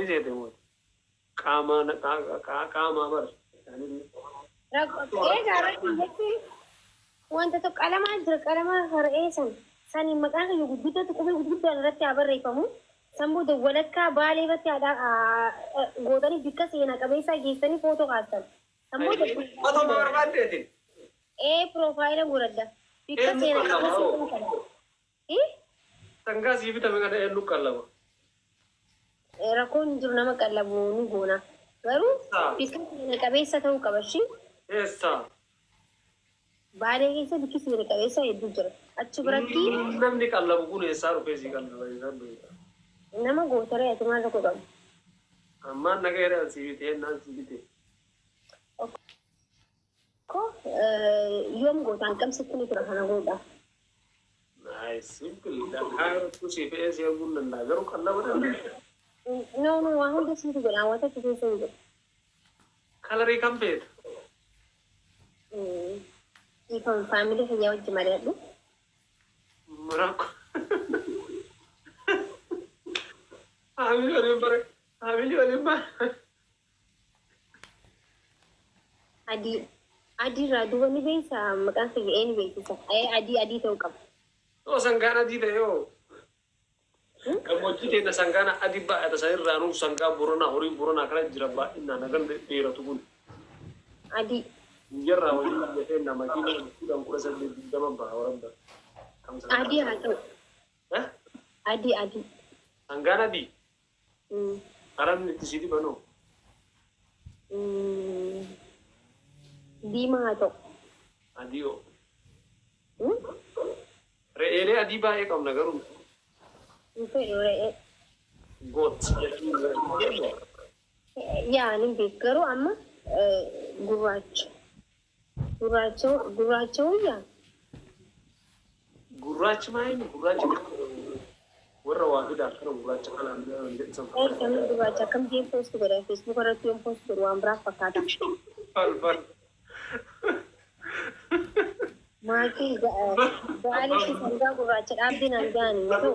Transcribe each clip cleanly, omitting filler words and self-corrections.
Oromoo seete moo? Qaamaa qaamaa bar. Egaa irratti jechuun wanta tokko qalamaa jira, qalama har'ee san saniin maqaan kiyya gurguddatti qubee gurguddaan irratti haa barreeffamu. San booda walakkaa Baalee irratti haa gootanii bikka seenaa qabeessaa geessanii footoo kaastan. San booda Otoo barbaaddeetiin. Ee, profile godhadha. Bikka Eenyu seenaa qallaba qabeessa hoo? kana. Eh? Sangaa sii bitame kana eenyu qallaba? Rakkoon hin jiru, nama qallabu ni goona. Garuu Eessa? bikka seena qabeessa ta'uu qaba ishii. Eessa? Baalee keessa bikki seena qabeessa hedduu jira. Achi biratti Namni qallabu kun eessaa dhufee sii qallaba? Eessaan beekta? Nama gootaree, ati maal rakkoo qabu? Ammaan nagayeedhaan sii bitee naan sii bitee. Ko yoom gootaan qabsitti ni tura kana godha. Nice, simple. Kaayirootti sii fe'ee si erguu hin danda'a. Garuu qallaba danda'a. No, no, waa hunda siitu godha, waan takka keessa hin jiru. Colorii kam feeta? Dhiifama, family kiyyaa wajji mari'adhu. Rakkoo. Family waliin bare. Family waliin bare. Adii. Adii irraa duuba ni beeksa, maqaan kiyya eenyu beeksisa? Adii adii ta'uu qaba. Yoo sangaan adii ta'e yoo? Gammoojjii teenya sangaan adii baay'ata, sanirraa nuuf sangaa Boranaa, horii Boranaa kana jira baay'inaan hagan dheeratu kun. Adii. Biyyarraa hojii biyya keenya makiina 10, 18, 20 baha warabba. Adii haa ta'u. Eh? Adii adii. Sangaan adii? Qalamni itti si dibanoo? Diimaa haa ta'u. Adii hoo? Re'eelee adii baay'ee qabna garuu. Hin fedhu re'ee. Goat jechuun. Yaa, ni beeku, garuu amma gurraacha. Gurraacha, gurraacha wayyaa? Gurraachi maa inni gurraachi warra waa fidaa akkana gurraacha kanaan jedhan. Namni gurraacha akkam jeen post godha? Facebook irratti yoon post godhu waan biraaf fakkaata. Falfal. Maatii gaalitti sangaa gurraacha dhaabbii naan ga'anii haa ta'u.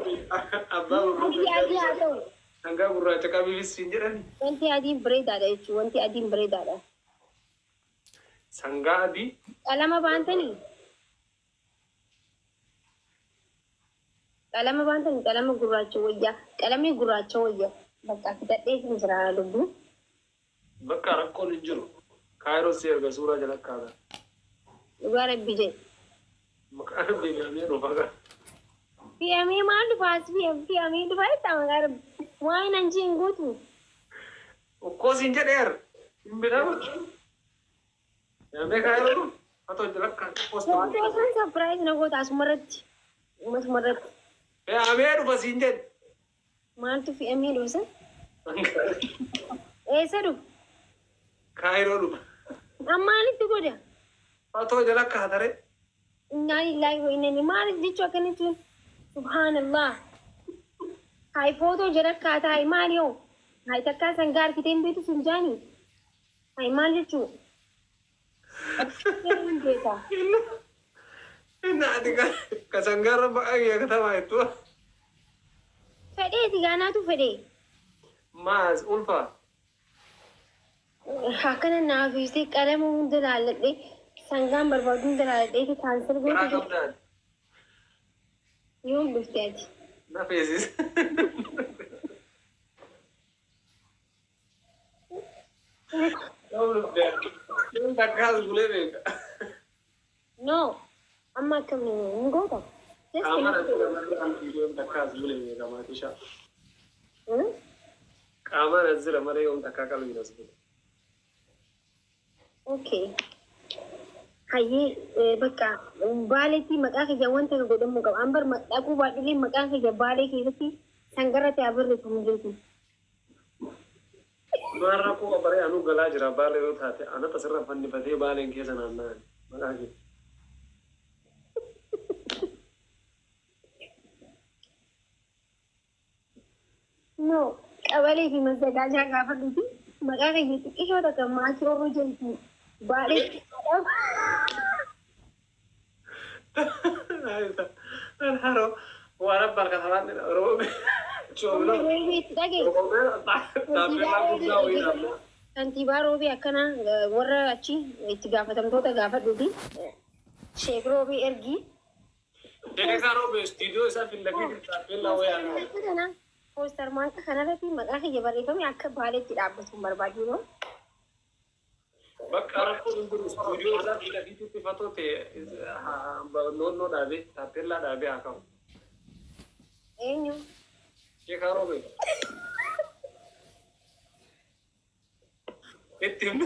Abbaa. Wanti adii haa ta'u. Sangaa gurraacha qabiifis siin jedhani. Wanti adiin bareedaadha jechuudha. Wanti adiin bareedaadha. Sangaa adii. Qalama baantanii? Qalama baantanii, qalama gurraacha wayyaa. Qalamni gurraacha wayyaa. Bakka fidadhee hin jira lubbuu. Bakka rakkoon hin jiru. Kaayiroo si erga, suuraa jala kaata. Dhugaa rabbi jedhe. Maqaan beekamee dhufa gaa. Fe'amee maal dhufaas, fe'amee dhufaa jettaa, maqaa rabbi. Waa'ee nan jeen guutu. Okkoo siin jedheer. Hin bitamu. Fe'amee kaayiroo dhufa. Fatoo jala kaata. Footoo san surprise na goota asumarratti. Asumarratti. Fe'amee dhufa siin jedhe. Maaltu fe'amee dhufa? Eessa dhufa? Kaayiroo dhufa. Ammaalitti godha? Fatoo jala kaatare. Innaa lillaahi wa inna ilaihi, maal jechuu akkana jechuun? Subhaanallah. Hayi, footoo jala kaataa, hayi, maal yoo? Hayi, takkaa sangaa harkitee hin beektu sun jaanii? Hayi, maal jechuu? Hin beekaa. Inni ati ka sangaarra maqaa kiyya katamaa jettu. Fedheeti gaanaatu fedhee. Maas ulfa. Akkana naaf ibsee, qalama hunda laalladhee, sangaan barbaadu hunda laalladhee cancel Garaa gootu. qabdaan. Yoom dhufte ati? Na feesis. Yoom dhufte ati? Yoom takkaas bulee beeka. No. Amma akkam hin goota? Just Qaamaan as jira malee yoom takkaas bulee beeka maatishaa. Qaamaan as jira malee yoom takkaa qalbiin as bule. Okay. Hayyee, bakka Baaleetti maqaa kiyya wanta godhamuu qaba. Ambar dhaquu baadhullee maqaan kiyya Baalee keessatti sangarratti haa barreeffamu jechuudha. Maal rakkoo qabaree, anuu galaa jira Baalee yoo taate, anata sirra fannifatee Baaleen keessa naanna'an maqaa kee. No, qabalee fi mazzagaajaa gaafadhuuti maqaa kiyya xiqqishoo takka maakii orruu jedhu Baaleetti. Haroo waan abbaa kasamaan Oromoo. Roobeetti dhagaye. Taappellaa guddaa wayii dhaabna. Kantiibaa Roobee akkana warra achi itti gaafatamtoota gaafadhuuti. Sheek Roobee ergii. Sheekaa Roobee istiidiyoo isaa fillafiitti taappellaa wayii haa. Poostar maanka kanarratti maqaa kiyya barreeffame akka Baaleetti dhaabbatu hin barbaadu yeroo. Bakka rakkoon hin jiru istuudiyoo isaa fillafiitti fatoo ta'e noonnoo dhaabee taappellaa dhaabee haa ka'u. Eenyu? Sheekaa Roobee. Itti himna.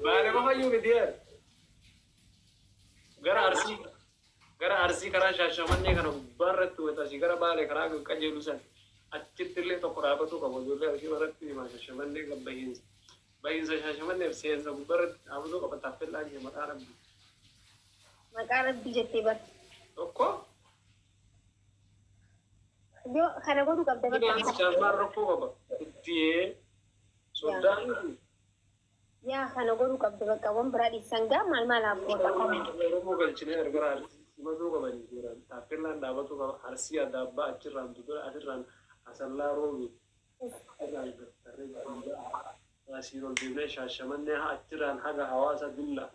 Baalee qofa iyyuu miti yaa. Gara Arsii karaa Shaashamannee kana gubbaarratti wayita asii gara Baalee karaa qajeelu san achitti illee tokko dhaabatuu qabu. Ijoollee Arsii biratti himaa Shaashamannee bahiinsa. Bahiinsa Shaashamanneef seensa gubbaarratti dhaabatuu qaba taappellaan kee maqaa Rabbii. Maqaa Rabbii jettee bar. Tokko. Yoo kana godhuu qabda bakka. Finance chairman rakkoo qaba. Ittiyee soddaan. Yaa, kana godhuu qabda bakka, waan biraa dhiisan gaa maal maal haa. Oromoo galchinee gara Arsii simatuu qabanii seeraan taappellaan dhaabatuu qaba. Arsii Adaabbaa achirraan Dudula asirraan Asallaa Roobi achirraan Gartarree asiin ol deemnee Shaashamannee achirraan haga hawaasa Dilla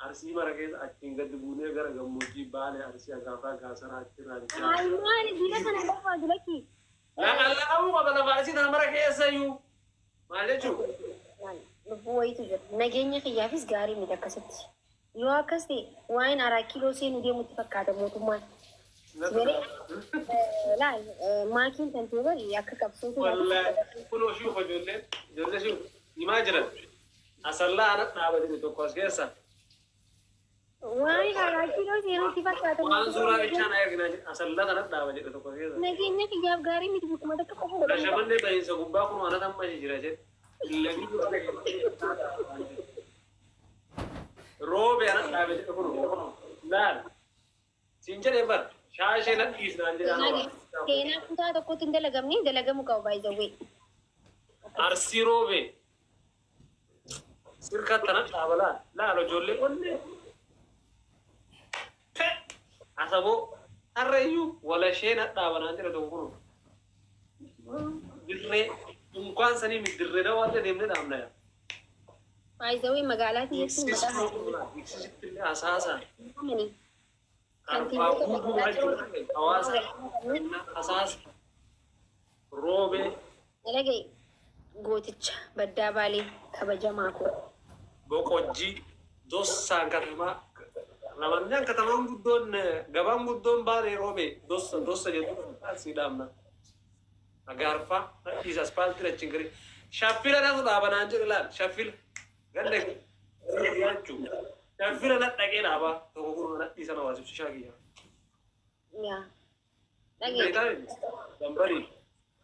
Arsii mara keessa achiin gadi buunee gara gammoojjii Baalee Arsii Agaafaa Gaasaraa achirraan. Ay, maali diina kana barbaadu lakki. Laqalaqamuu qaba lafa Arsii tana mara keessa iyyuu maal jechuun. Lubbuu wayiitu jira. Nageenya kiyyaafis gaarii miti akkasitti. Yoo akkas ta'e waa'een araa kiiloo seenuu deemutti fakkaata mootummaan. Laal, maakiin tan ta'e bari akka qabsootu. Wallaahi kunoo shuufa ijoollee shuufa himaa jiran Asallaa ana dhaabatee tokko as keessa. Waa'een araa kiiloo seenuutti fakkaata. Waan suuraa bichaan erginaa Asallaa kana dhaaba jedhe tokko keessa. Nageenya kiyyaaf gaarii miti, bakkuma takka qofa godhamu. Shaashamannee bahiinsa gubbaa kun anata amma jira jedhe. Roobe ana dhaabe jedhe kun laal. Siin jedhee bar shaashee na dhiisnaan jedhaan. Seenaa kutaa tokkotti hin dalagamne, dalagamuu qaba baay'izawwee. Arsii Roobee. Sirka tana dhaaba laal. Laal ijoollee onnee. Asaboo harreeyyuu walashee na dhaaba naan jedhe tokko kun. Dirree dunkaan sanii dirree dawaallee deemnee dhaabna yaa. Baay'izawwee magaalaa kiyyatti maqaa Beeksisitti illee hasaasa. haamanii. Arbaa guutuu hawaasa hasaasa. Roobee. Dalagee gooticha baddaa Baalee kabajamaa koo. Boqojjii dossaan katamaa lamannaan katamaan guddoon gabaan guddoon Baalee Roobee dossa dossa jedhu asii dhaabna. Agaarfaa dhiisa aspaaltii achiin gari. Shaffila natu dhaabanaan jedhe laal shaffila ganda jechuu shaffila na dhaqee dhaabaa tokko kun na dhiisa na waasibsu shaakiyyaa. Yaa. Dhagee. Dambarii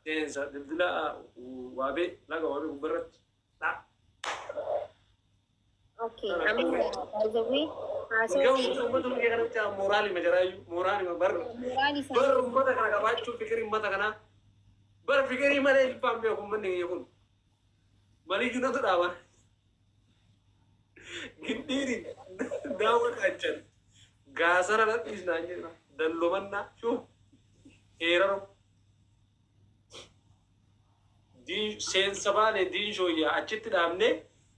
seensa dildila waabee laga waabee gubbarratti dha. Okay. Amma baay'izawwee haasawaa. Garuu uummata biyya kanatti mooraalii majaraayyuu mooraalii bar Mooraalii isaa. bar uummata kana qabaachuu fikirii uummata kanaa bar fikirii malee ilfaan beeku uummanni kiyya kun maliyyuu natu dhaaba. Gindhiiri daawwa qaachan gaasara nadhiisnaan jedha dallomannaa shuu heeraro seensa Baale Diinshooyyaa achitti dhaabnee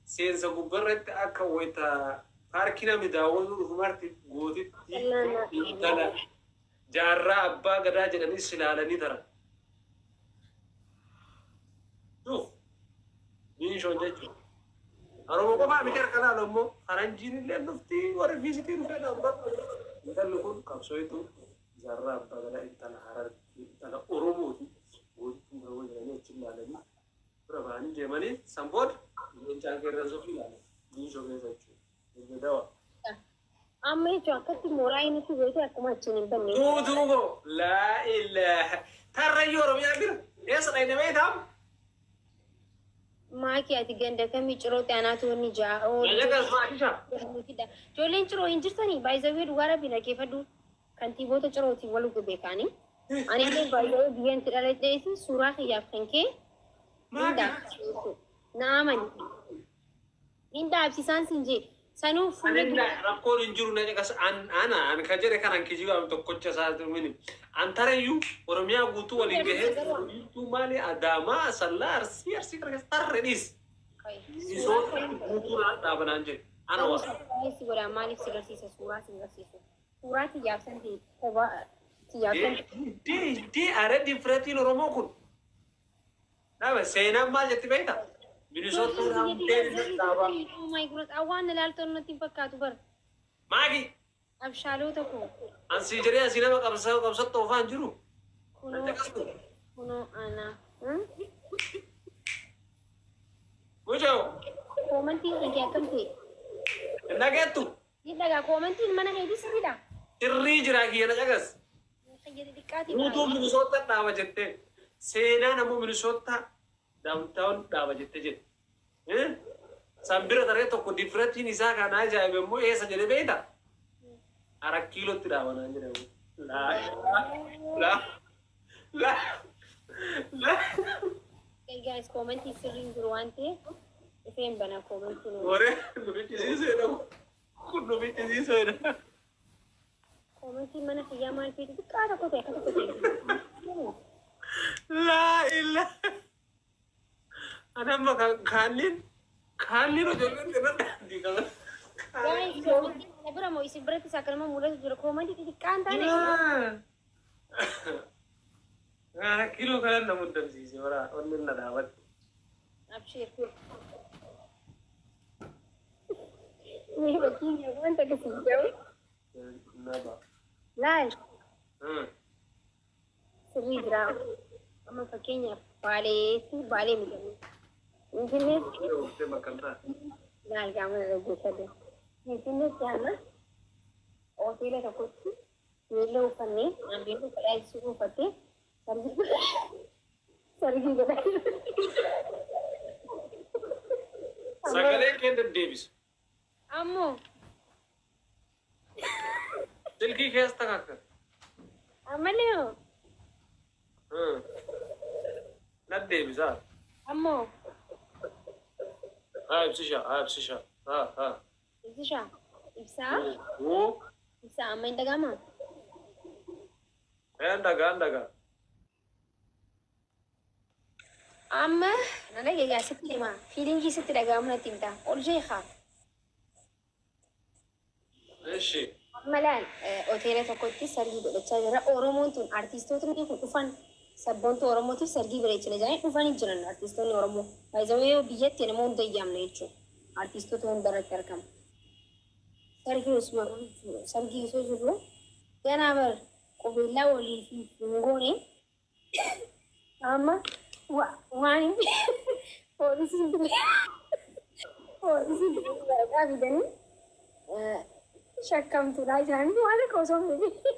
seensa gubbarratti akka wayita paarkii namni daawwatu dhufumarti gootitti intala Jaarraa Abbaa Gadaa jedhanii silaalanii taran. Dhuuf Diinshoon jechuudha. Oromoo qofaa miti, harka laalu immoo faranjiin illee dhufti, warri fiisitii dhufee dhaabbatu. Intalli kun qabsootu Jaarraa Abbaa Gadaa intala Hararti intala Oromooti. Gootittiin Oromoo jedhanii achi ilaalanii bira ba'anii deemanii san booda leencaan qeerransa ofii ilaalan Diinshoo keessa jechuudha. Dawa. Amma jechuun akkatti mooraa inni itti beekte akkuma achiin hin banne. Tuutuu koo laa ilaaha tarrayyuu Oromiyaa bira eessa dhayne beektaa? Maakii, ati ganda kamii Cirootti anaatu wanni ja'a. Nyaata maakisha. Ijoolleen Ciroo hin jirtanii baay'izawwee dhugaa Rabbi dhaggeeffadhu. Kantiibota Cirootiin wal beekaanii. Ani illee baay'izawwee biyyan itti dhaladheesi suuraa kiyyaaf kan kee hin dhaabsisu. Na amani. Hin dhaabsisaan siin jee. Sanuu fuula Ani dura. Rakkoon hin jiru na caqas ana an ka jedhe kanan kijibaam tokkocha isaa mini. An tareyyuu Oromiyaa guutuu waliin gahee guutuu maali Adaamaa, Asallaa, Arsii, Arsii kana keessa tarree dhiis. Misoota guutuu naan dhaabanaan jedhe. Ana Garuu waa. Surprise godhaa maaliif si garsiisa suuraa si garsiisu. Suuraa xiyyaafsan ta'e kophaa xiyyaafsan. Dee dee are difretiin Oromoo kun. Dhaaba seenaan maal jetti beektaa? Minisoota hundeen dhaabaa. Oh my God, waan ilaaltoon natti hin fakkaatu bara. Maagi Abshaalota koo. An sii jedhee asii nama qabsoo qabsootti oofaa hin jiru. Kunoo kunoo ana. Mucoo Koomantiin kan kee akkam ta'e? Hin dhageettu? Ni dhagaa koomantiin mana keetii sirriidha. Sirrii jira kiyya na caqas. Fayyada xiqqaati. Guutuu Minisoota dhaaba jettee. Seenaan ammoo Minisoota downtown dhaaba jettee jedhe. San bira taree tokko difretiin isaa kan ajaa'ibe immoo eessa jedhe beektaa? Arat kiilootti dhaaba naan jedhamu. Laa laa laa laa. Guys, koomantii sirriin jiru waan ta'eef dhufeen bana koomantiin. Waree nu ficcisiiseedha. Kun nu ficcisiiseedha. Koomantiin mana kiyyaa maal ta'e xiqqaa tokko ta'e akka tokko ta'e. Laa ilaa. Ani amma kan kaanniin kaanniin ijoolleen irra daandii qaban. Guys, koomantiin mana bira moo isin biratti isa akkanuma mul'atu jira koomantii xixiqqaa hin taane. Kiiloo kanan na muddamsiise bara onni na dhaabatti. Abshir. Mee fakkiin wanta akkasii jedhamu. Naba. Laal sirrii jira. Amma fakkeenyaaf Baaleetti Baalee midhamu. Finfinneetti laal gaama dhaggeeffadhu. Finfinneetti amma hoteela tokkotti beelloo uffannee beelloo uffadhaa uffattee sargii sargii godhaa. Sagalee kee deddeebisu. Ammoo Silkii keessa takka. Ammallee hoo? Naddeebisaa. Ammoo Haa ibsisha, haa ibsisha. Haa haa. Ibsishaa, ibsaa, Wuu. Ibsaa amma hin dhaga'amaa? Een dhagaa, een dhagaa. Amma na dhagayaa sitti himaa. Feelingii sitti dhaga'amu natti himta. Ol jeeqaa. Ishi. Amma laal hoteela tokkotti sargii godhachaa jira. Oromoon tun artiistootni kun dhufan sabboontu Oromootiif sargii bareechina jedhanii dhufanii jiran artiistoonni Oromoo. Baay'ee biyyatti nama hunda yaamna jechuudha. Artiistoota hunda irratti argama. Sargii osuma sargii osoo jirru ganaa bar qubeellaa walii fi hin goone amma waan hin poolisiin waraqaa fidanii shakkamtuudha jedhanii waan akka osoo hin beekin.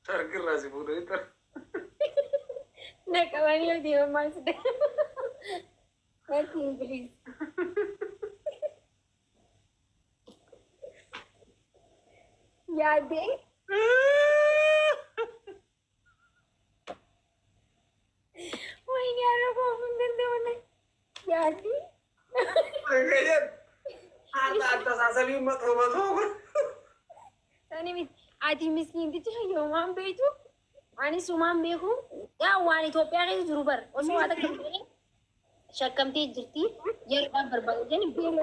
Sargirraa si fuudhanii tar. Na qabanii yoo deeman maal si natti hin please. Yaaddee wayini har'a koofuu hin danda'u yaaddee. Haadha አስተሳሰቢው መጥፎ መጥፎ kun. Sani miti ati miskiintichi yoomaan beektu anis uumaan beeku yaa waan Itoophiyaa keessa jiru bar osoo waa takka hin ta'in shakkamtee jirti yeroodhaan barbaadu jedhani beeku.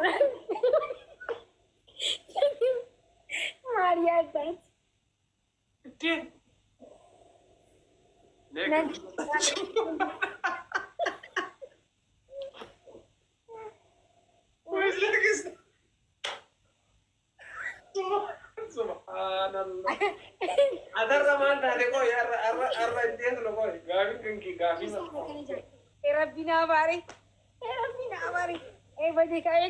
Maal yaaddaati? Itti. Nan Subhanallah. Adarra maal taate qoy arra arra arra indeet no qoy gaafin kanki gaafii Rabbi naa baare. Rabbi naa baare. Ee badii kaa'ee.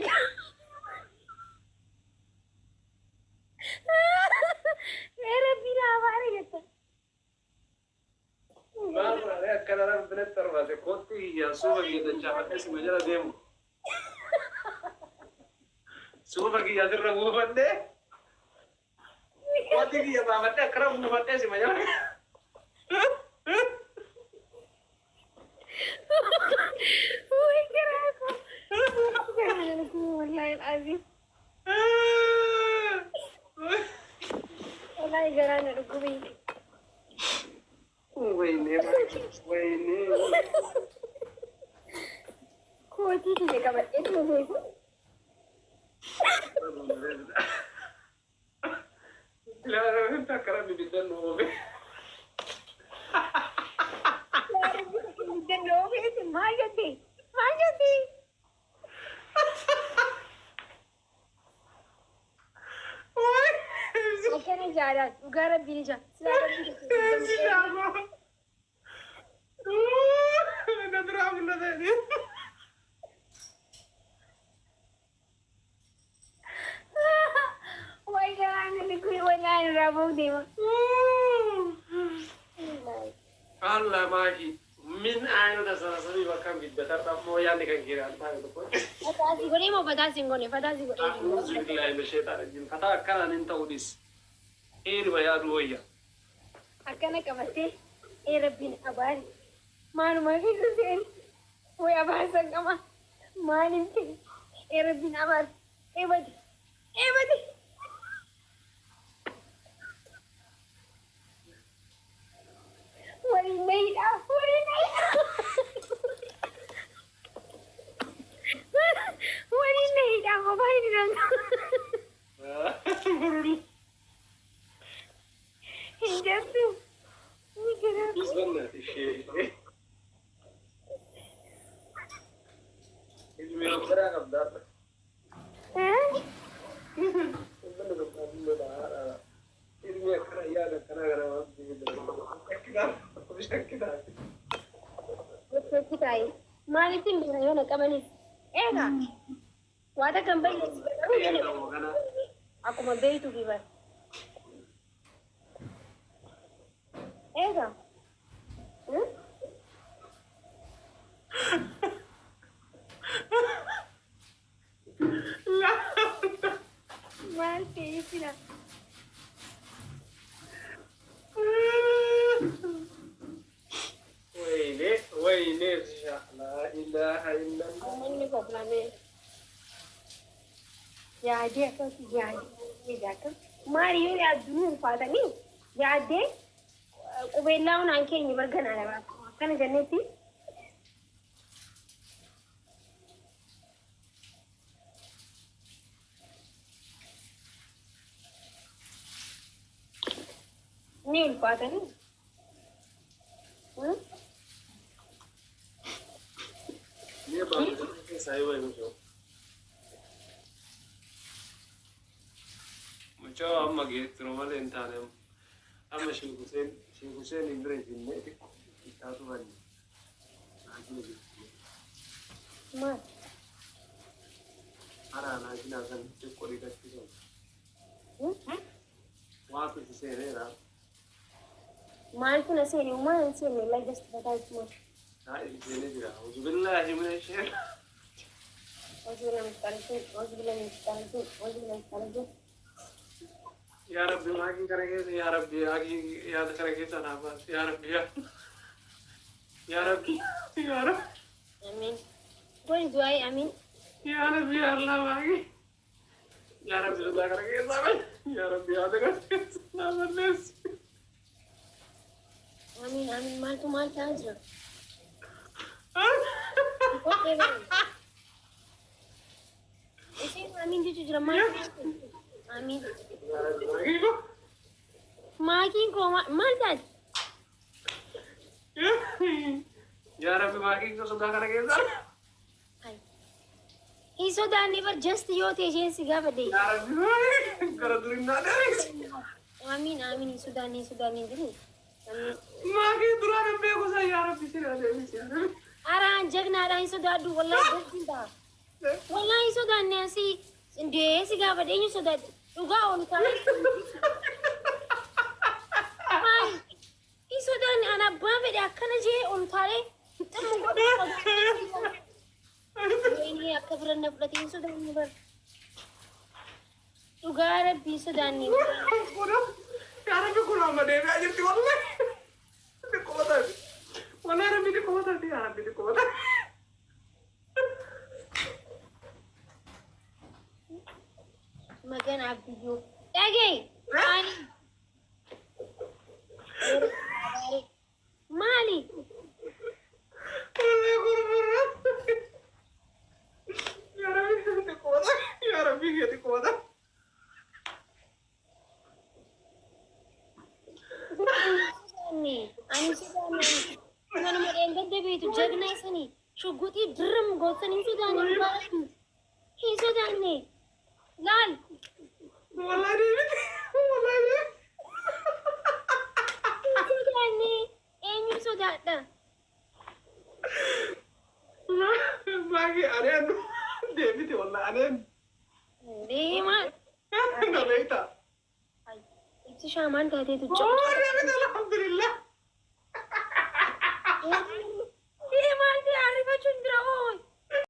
Ee Rabbi naa baare jetta. Maal taate akkana rabbi natti arbaate kootti hiyyaa suufa kiyya dachaafadhee sima jala deemu. Suufa kiyya asirra buufadhee kootti kiyya baafadhee akkana buufadhee sima jala. Uy, garaa koo. Wallahi alazim. Garaa na dhukkube. Wayne wayne. Kootii kiyya qabadhee tuma beeku. Akka Rabbi biddan nu oofe. Maal jette? Maal jette? Akkana jaalala dhugaa Rabbiin ija. Silaa Rabbiin. Na duraa mul'ata. Way garaa na dhukkube, wallaahi irraa bahu deema. Allah maaki min ayinota sana sanii bakka biddatarra ammoo yaadni kan kee taane tokko. Fataasi godhee moo fataasi hin goone? Fataasi godhee. أعوذ بالله من الشيطان الرجيم. Fataa akkanaan hin ta'uudhis heeruma yaaduu wayya. Akkana qabattee ee Rabbiin abaari. Maalumaa keessa seeni. Way abaarsan qaba. Maaliif ta'e? Ee Rabbiin abaari. Ee badi. Ee badi. Waliin nahidha. Waliin nahidha. Waliin nahidha. Kophaa hin danda'u. Hin jettu. Ni gara. Ishee. Ilmi biraa qabdaa. Eh? Ilmi akkana yaada akkana kana waan. Taa'e. Maaliif hin beekna yoo na qabanis? Eegaa. Waa takka hin balleessi. Akkuma beektuu fi bara. Eegaa. Maal ta'e sila? Wayne wayne لا إله إلا الله. Uummanni kooflamee. Yaadee akkasitti yaadee yaadee maali yoo yaaddu ni ulfaatanii yaaddee qubeellaa hunaan keenya barganaa nama akkana jennetti. Ni ulfaatanii. Ni baay'ee keessaa yoo mucoo. Mucoo amma geessiru malee hin taane amma Sheek Hussein Sheek Hussein hin bira finnee xiqqoo ittaatu banne. Maal? Haraa naajinaa kan xiqqoo dhiqachiisan. Waatu si seeneera. Maaltu na seene? Maal hin seene? Wallahi just fataa jechuudha. Haa seenee jira. أعوذ بالله من الشيطان. أعوذ بالله من الشيطان الرجيم. أعوذ بالله من الشيطان الرجيم. أعوذ بالله من الشيطان الرجيم. Yaa Rabbi, maakii kana keessa, yaa Rabbi, maakii yaada kana keessa naa baasi, yaa Rabbi, yaa yaa Rabbi, yaa Rabbi. Amiin. Godhi du'aa'ii amiin. Yaa Rabbi, yaa Allah, maakii, yaa Rabbi, sodaa kana keessaa baasi, yaa Rabbi, yaada kana keessa naa balleessi. Amiin amiin. Maaltu maal ta'aa jira? Isheen amiin jechuu jira, maal amiin? Yaa Rabbi, maakii koo. Maakiin koo maal taate? Yaa Rabbi, maakii koo sodaa kana keessaa. Hin sodaanne bar, just yoo ta'e isheen si gaafadhe. Yaa Rabbi, maakii gara durinnaa dheerisi. Amiin amiin, hin sodaanne, hin sodaanne, hin jiru. Amiin. Maakii duraan hin beeku san, yaa Rabbi, si adeemsi, yaa Rabbi. Araan jagnaadha, hin sodaadhu, wallahi gooftiin ta'a. Wallahi hin sodaanne asii indee si gaafadhe, eenyu sodaadhe? Dhugaa oolu taa'e. Maali? Hin sodaanne, ana abbaan fedhe akkana jee ol taalee ximmu godhu. Wayinii akka bira na fudhate, hin sodaanne bar. Dhugaa Rabbii, hin sodaanne. Yaa Rabbi, kun amma deebi'aa jirti, wallahi. Dhiqqoo taate. Wallahi Rabbi, dhiqqoo taate, yaa Rabbi, dhiqqoo taate. Magan Abdiyyoo. Dhagee! Ani Sodaanne ani sodaanne kanuma dheengadda beektu jagnaa sanii shugguxii dirram gootan hin sodaanne dhugaa rabbi hin sodaanne laal. Wallahi deebite. Wallahi deebite. Hin sodaanne, eenyu sodaadha? Maaki aneen deebite wallahi aneen. Deemaa. Na beektaa? Ibsi shaamaan taateetu Oo deebite alhamdulillah. Deemaan ta'e ariifachuun bira ooy.